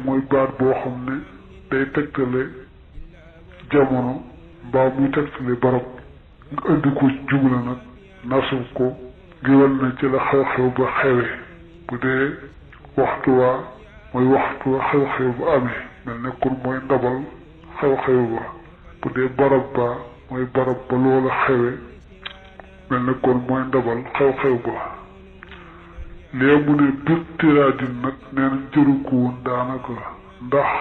mooy baat boo xam ne day tegtale jamono mbaa muy tegtale barab nga indi ko jumla nag nasu ko ngiwal na ci la xew-xew ba xewe bu dee waxtu waa mooy waxtu wa xew-xew ba amee mel ne kon mooy ndabal xew-xew ba bu dee barab ba mooy barab ba loola xewe mel ne kon mooy ndabal xew-xew ba léegi mu ne bir tiraadin nag nee na jëru ko woon daanaka ndax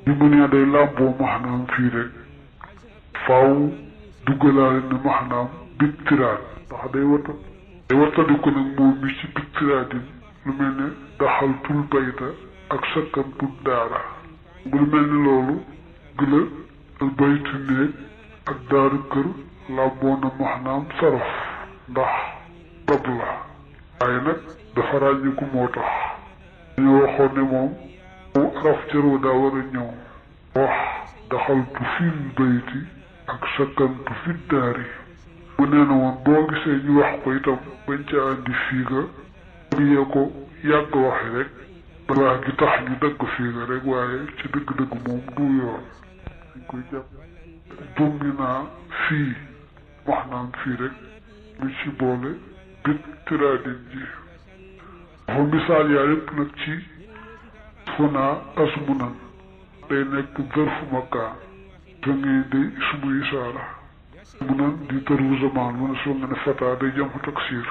bi mu nee day làmboo maxnaam fii rek faaw duggalaale ne maxnaam bir tiraad ndax day wattadiku nag moom mi ci bir tiraadin lu mel ne daxaltul bayta ak sakkantul daara bu lu mel ne loolu gila al baytu néeg ak daaru kër làmboo na maxnaam saraf ndax dab la waaye nag dafa ràññiku moo tax dañoo waxoon ne moom araf jaroo daa war a ñëw wax daxaltu fil bayti ak sakkantu fi daari mu nee na woon boo gisee ñu wax ko itam bañ ca andi fiiga yee ko yàgg waxe rek da wax gi tax ñu dagg fiiga rek waaye ci dëgg-dëgg moom du yoon dañ koy jàpp jummi naa fii wax naan fii rek lu ci boole bit tiraadin ji dafa misaal yaa yëpp nag ci funaa asmunan day nekk zarfu makaan da ngay day ismu isaara munan di tërwu zamaan mu ne soo nga ne fataa day jam taksiir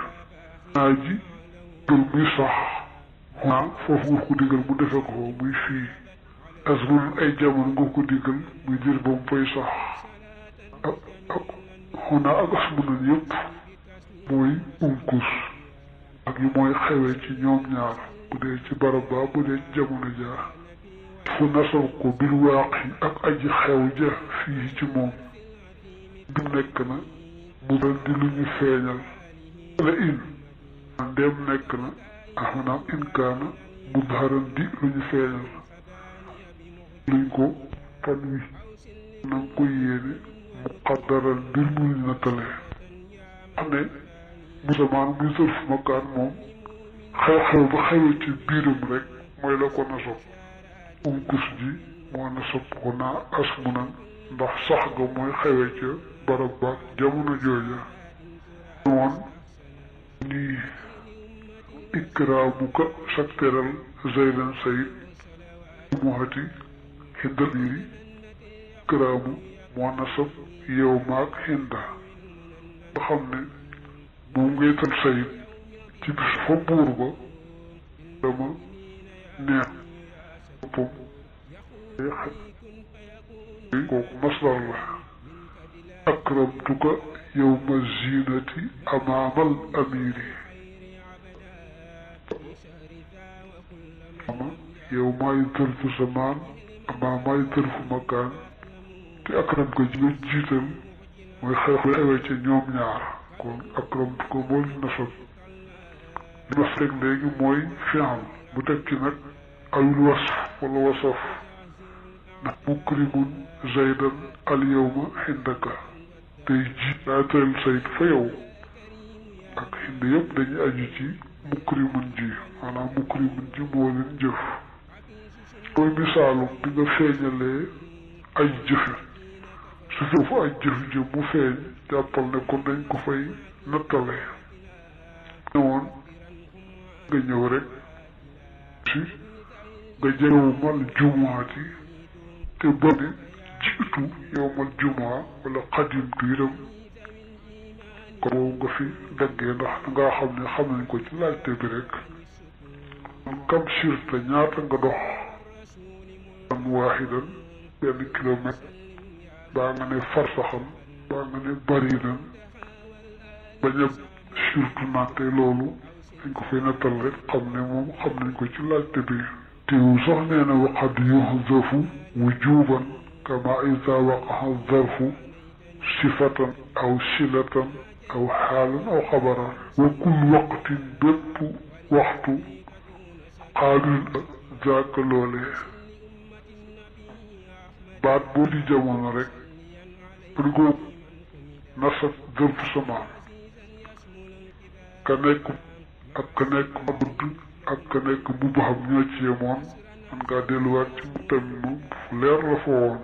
naa ji dul muy sax xunaa foofu nga ko digal mu defe ko muy fii asmunan ay jamono nga ko digal muy dir ba mu fay sax ak xunaa ak asmunan yëpp mooy unkus ak yi mooy xewee ci ñoom ñaar bu dee ci barab ba bu dee ci jamono jaar fu nasal ko bil waaqi ak aji xew ja fii ci moom du nekk na mu dal di lu ñu feeñal la in ndéem nekk na maanaam in kaana mudharan di lu ñu feeñal luñ ko fan wi na nga ko yéene muqaddaral mbir mu ñu nattalee xam ne musamaan muy sërf makaan moom xew-xew ba xewee ci biiram rek mooy la ko nasab unkus ji moo nasab ko naa asmunan ndax sax ga mooy xewee ca barab ba jamono jooja woon nii ikraamuka sakteral zaydan sayid muhati hindal iri ikraamu moo nasab yow maag hinda nga xam ne moom ngay tal sayid ci bis fa buur ba dama neex boppam day xaj kooku masdar la akramtuka yawma zinati amaamal amiri yow maay tërfu samaan amaa maay tërfu makaan te akram ko ji nga jiital mooy xewee ca ñoom ñaar kon akramtuka mooy nasab li ma fekk léegi mooy fi'al bu teg ci nag awil wasf wala wasaf ndax mukrimun zaydan al yawma xindaka tey ji daa teel sayt fa yow ak xind yëpp dañuy aju ci mukrimun ji maanaam mukrimun ji moo leen jëf mooy misaalum bi nga feeñalee ay jëfe su foofu ay jëf ji mu feeñ jàppal ne kon dañ ko fay nattale ne woon nga ñëw rek si nga jëwmal jumaati te bone jiitu yowmal jumaa wala xadimtu itam ko boobu nga fi daggee ndax dangaa xam ne xam nañ ko ci laajte bi rek kam sirta ñaata nga dox an waaxidan benn kilomètre baa nga ne farsaxam baa nga ne baridan bañ a surtout nante loolu dañ ko fay nattal rek xam ne moom xam nañ ko ci laajte bi teewu sax nee na waqad yuhzafu wujuban kama isa waqaxa zarfu sifatan aw silatan aw xaalan aw xabaran wa kul waqtin bépp waxtu xaalul zaaka loolee baat boo di jamono rek pour ko nasab zarfu samaan ka nekk ak ka nekk abd ak ka nekk mubham ñoo ci yemoon man ngaa delluwaat ci mutamim fu leer la fa woon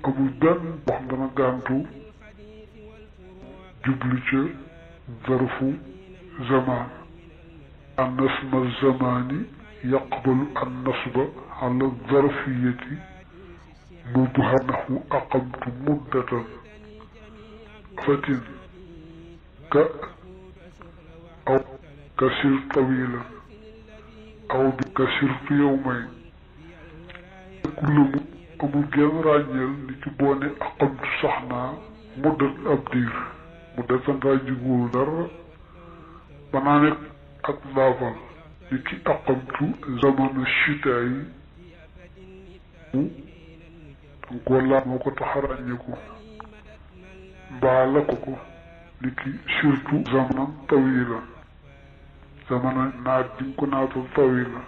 amul benn boo xam dana gàntu jublu ca zarfu zaman an nasma zamani yaqbalu an nasba ala zarfiyati mubham naxu aqamtu muddatan fatin ka aw kasir tawilan aw bi kasirtu yawmayn kullumu amul genn ràññeel ni ci boone aqamtu sax naa muddat ab diir muddatan ràññiguwul dara ba naa nekk ak laafal ni ki aqamtu zamana chita yi bu danga koo laaf moo ko tax a ràññiku mbaa la ko ni ki surtout zamanan tawilan zamana naat bi nga ko naatal tawilan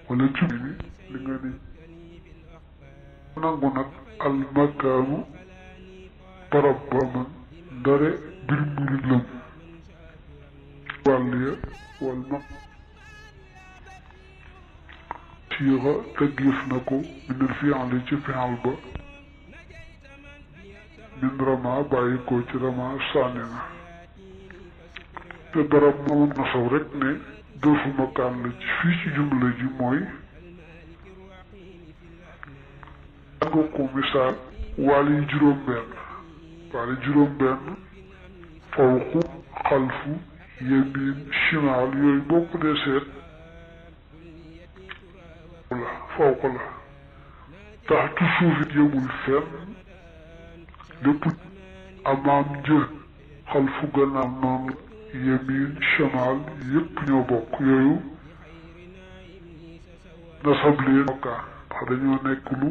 wala jumi ni li nga ni nangu nag al makaanu barab ba man ndare bir mbiri lëm wàll ya wal mag siixa tëggif na ko minal fi'li ci fi'al ba min rama bàyyi ko ci rama sànni na te barab moom nasaw rek ne doofu makaan la ci fii ci jumla ji mooy nga ko misaal wàll yi juróom-benn wàll yi juróom-benn fawqu xalfu yamin chimal yooyu boo ko dee seet la fawq la taxtu suufit yëmul fenn lépp amaam jë xalfu gannaaw noonu yamin chimal yëpp ñoo bokk yooyu nasab leen mokkaan ndax dañoo nekk lu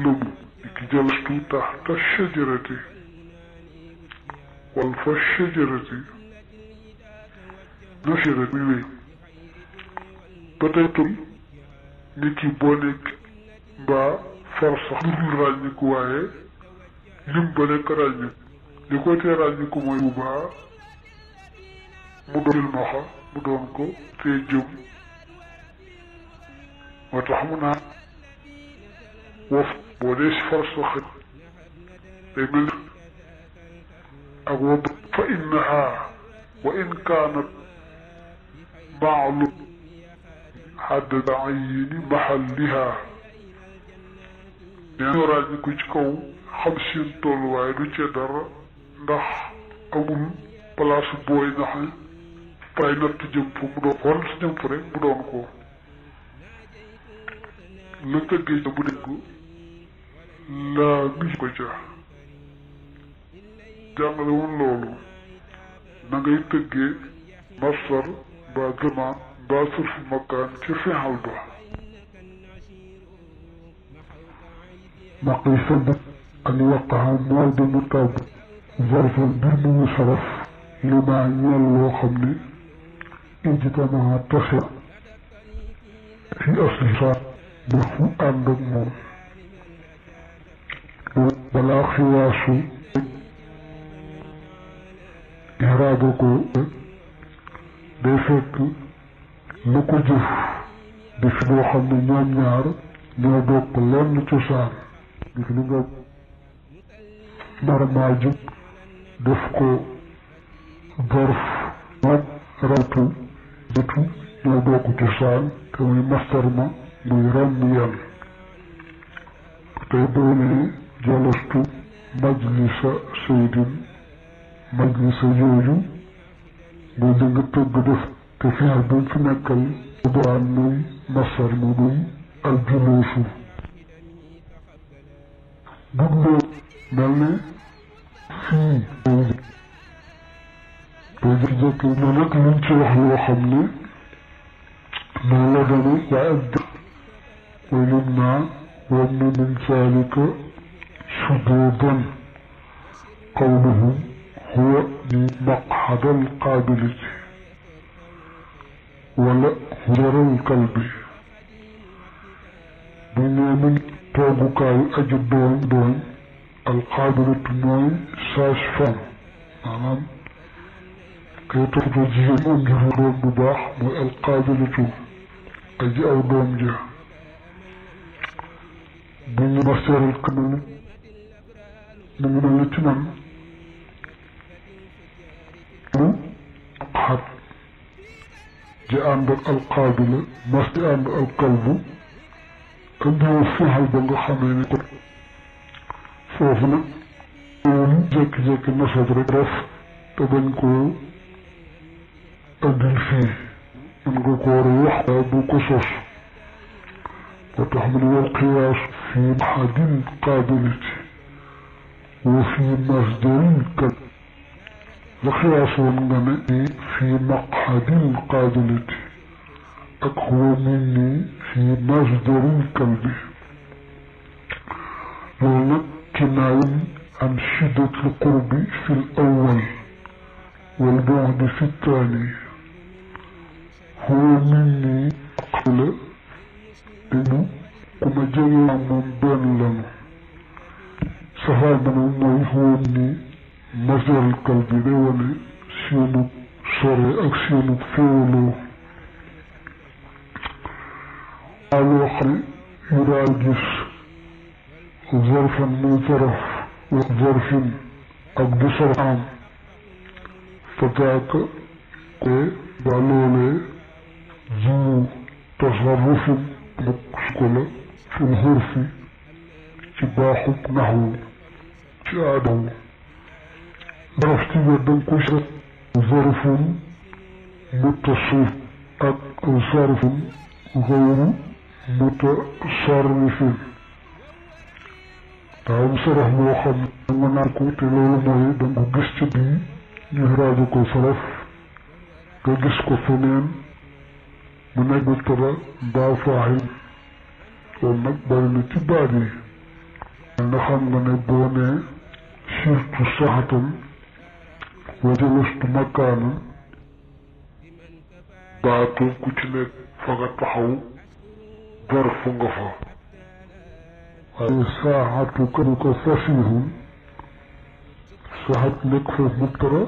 lëmu ki jalastu taxta shajarati wal fa shajarati nasirat muy wéy ba tey tul nit ki boo nekk mbaa far sax lu dul ràññiku waaye lim ba nekk ràññiku li ko tee ràññiku mooy bu baa mu doon silmaxa mu doon ko tee jëm moo tax mu naan wof boo dee si far sax day mel ni ak wob fa innaha wa in kaanat maalum xadd ayini mahalliha nee na ràññi ko ci kaw xam seen tolluwaay du ca dara ndax amul place booy nax fay natt jëm fu mu doon xool si jëm fu rek mu doon ko la tëggee bu dégg laa mi ko ca jàngale woon loolu na ngay tëggee masar mbaa zaman mbaa surfu makaan ci fexal ba maqi sabat an waqaa mool bi mu tabb zarfa mbir mu mu saraf li maa ñeel loo xam ne ijtamaa tase fi asli saa ba fu ànd ak moom balaa xiwaasu iraada ko day fekk lu ko jëf di fi loo xam ne ñoom ñaar ñoo bokk lenn cosaan di fi li nga normal jub def ko dorf moom rawtu bëtu ñoo bokk cosaan te muy mastar ma muy ram yan tey doone jalastu majlisa saydin majlisa yooyu mooy li nga tëgg def te fi'il bi fi nekkal daan muy masar mu muy aljuluusu bugloo mel ne fii day jëkk ne nag luñ ci wax yoo xam ne noonu la deme waaye ak mooy lim naa wam na min zalika sududan qawluhum huwa ni maqxadal qaabiliti wala hujaral kalbi bu ñëwee min toogukaayu aji dooñ alqaabilatu mooy sage-femme maanaam kay toppatoo jigéen am juru doom bu baax mooy alqaabilatu aji aw doom ja bu ñu masteeral kanam mu ngi mel ci man xat ji ànd ak alqaabila mas di ànd alkalbu andiwu fixal ba nga xamee ne ko foofu nag loolu jékki-jékki nasab rek def te bañ koo andil fii mën nga ko war a wax waaye bu ko sos moo tax mu ne wal qiyaas fi maxadin qaabilati wa fi masdarin kal la qiyaas woon nga ne fi maqadin qaabilati ak huwa minni fi masdarin kalbi loolu nag kinaayun an shiddatil qurbi fi l awwal wal bu'di fi taani huwa minni la dañu ku ma jege moom benn lanu safaan ba nag mooy huwa minni masdaral kalbi day wane seenu sore ak seenu féewaloo loo xam ne yu daal gis zarfan muy zaraf wa zarfin ak du sarfam fa daaka te ba loolee zu tasarrufin muk suko la fil xurfi ci baaxub naxwu ci aadawu zaraf ci wér danga ko si zarfun mutasif ak zarfun gayru mutasarrifin daa am sarax boo xam ne nga naan ko te loolu mooy danga ko gis ci bii ñu raajo ko saraf nga gis ko feneen mu nekk mubtada mbaa faaxil loolu nag bari na ci baat yi nga xam nga ne boo nee sirtu saxatan wa jalastu makaanan baatu ku ci nekk fa nga taxaw zarfu nga fa waaye saaxatu kadu ko fasihun saaxat nekk foofu mubtada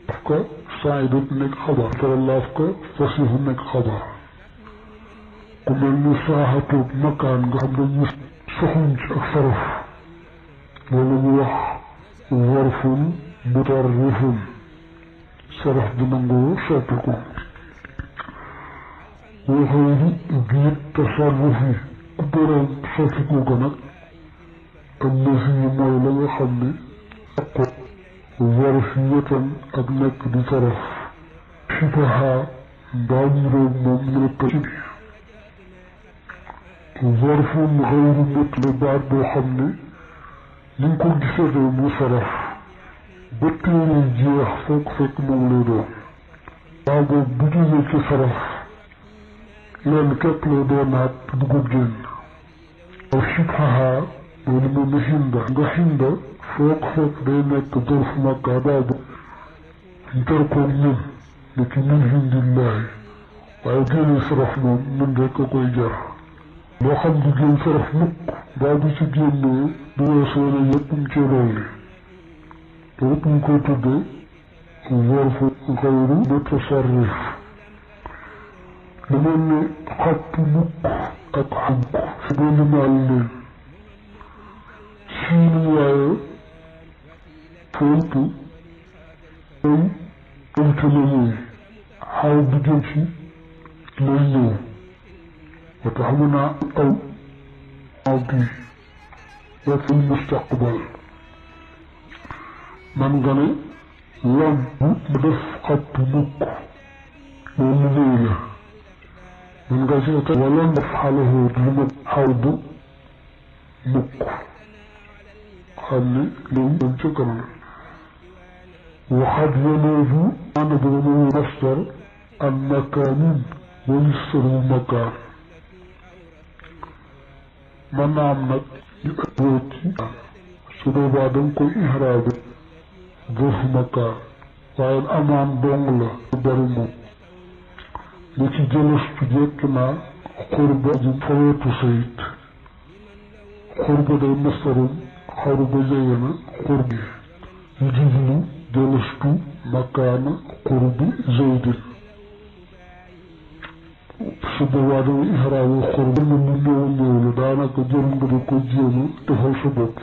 daf ko saayidat nekk xabar tara laaf ko fasihun nekk xabar ku mel ni saaxatu makaan nga xam dañu soxuñ ci ak saraf loolu ñu wax zarfun mutarrifun saraf bi nangu soppi ko waxee biir tasarruf yi boroom soppiku ko nag am na fii mooy la nga xam ne aqu zarfiyatan ak nekk di saraf sifaha mbaa ñu réew moom nekk ci zarfun xayru mutlaq baat boo xam ne ni nga ko gisatee mu saraf ba téere jeex fekk moom lay doon waaw boobu bu jógee ci saraf loolu képp lay doonaat dugub génn aw shibhaha loolu mel ni hinda nga hinda fekk day nekk zarfu makka baabu ñu tar koog ñun ne ki min hindillahi waaye génne saraf moom mën rek a koy jar loo xam du génn saraf mukk baa du ci génnee du weesoo ne yëpp mu ci loolu te yëpp ñu koy tuddee zarfu xayru mutasarrif lu mel ne xapp mukk ak xamk fi doon limaal leen siin waaye fontu ay ëmte la ñëw xaw bu jëm si lay ñëw wa tax mu naa aw bi wa fi mustaqbal man nga ne lam mu def xapp mukk loolu ñëw la من قصيدة ولن نفعله لمن حوض مك خلي لو انتقل وقد يلوه أنا بنو مصدر المكان ويسر المكان من عمك يؤتي سنو بعدم كل إهراب ظرف مكان وعين أمان دونغلا برمو لكي جلست جيكنا قربة فويت سيد قربة دي مصر قربة زينا قربة يجبني جلست مكان qurbi zawdin su boobaa dama ihraamul qurb mën na néew néew la daanaka jël nga di ko jéema defal sa bopp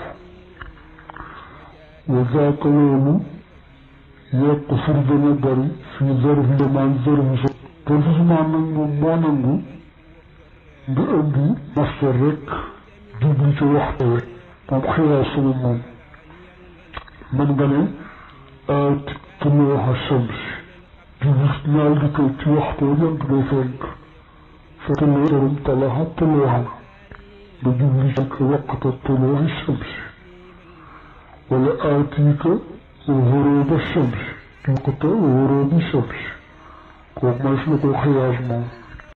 wa zaaka loolu yokk fur dana bari fii zarfi demaan zarfi sa kon Usmaan nag moom moo nangu nga indi masdar rek jublu ci waxtu wi moom xiyaas sama moom mën nga ne aati tuluuxa shamsi jublu ñaal di koy ci waxtu jant day fenk fekk loolu talaxa tuluuxa nga jublu ci waqta tuluuxi shamsi wala aatika ghuruuba shamsi waqta ghuruubi shamsi kooku mooy fi la ko xiyaas moom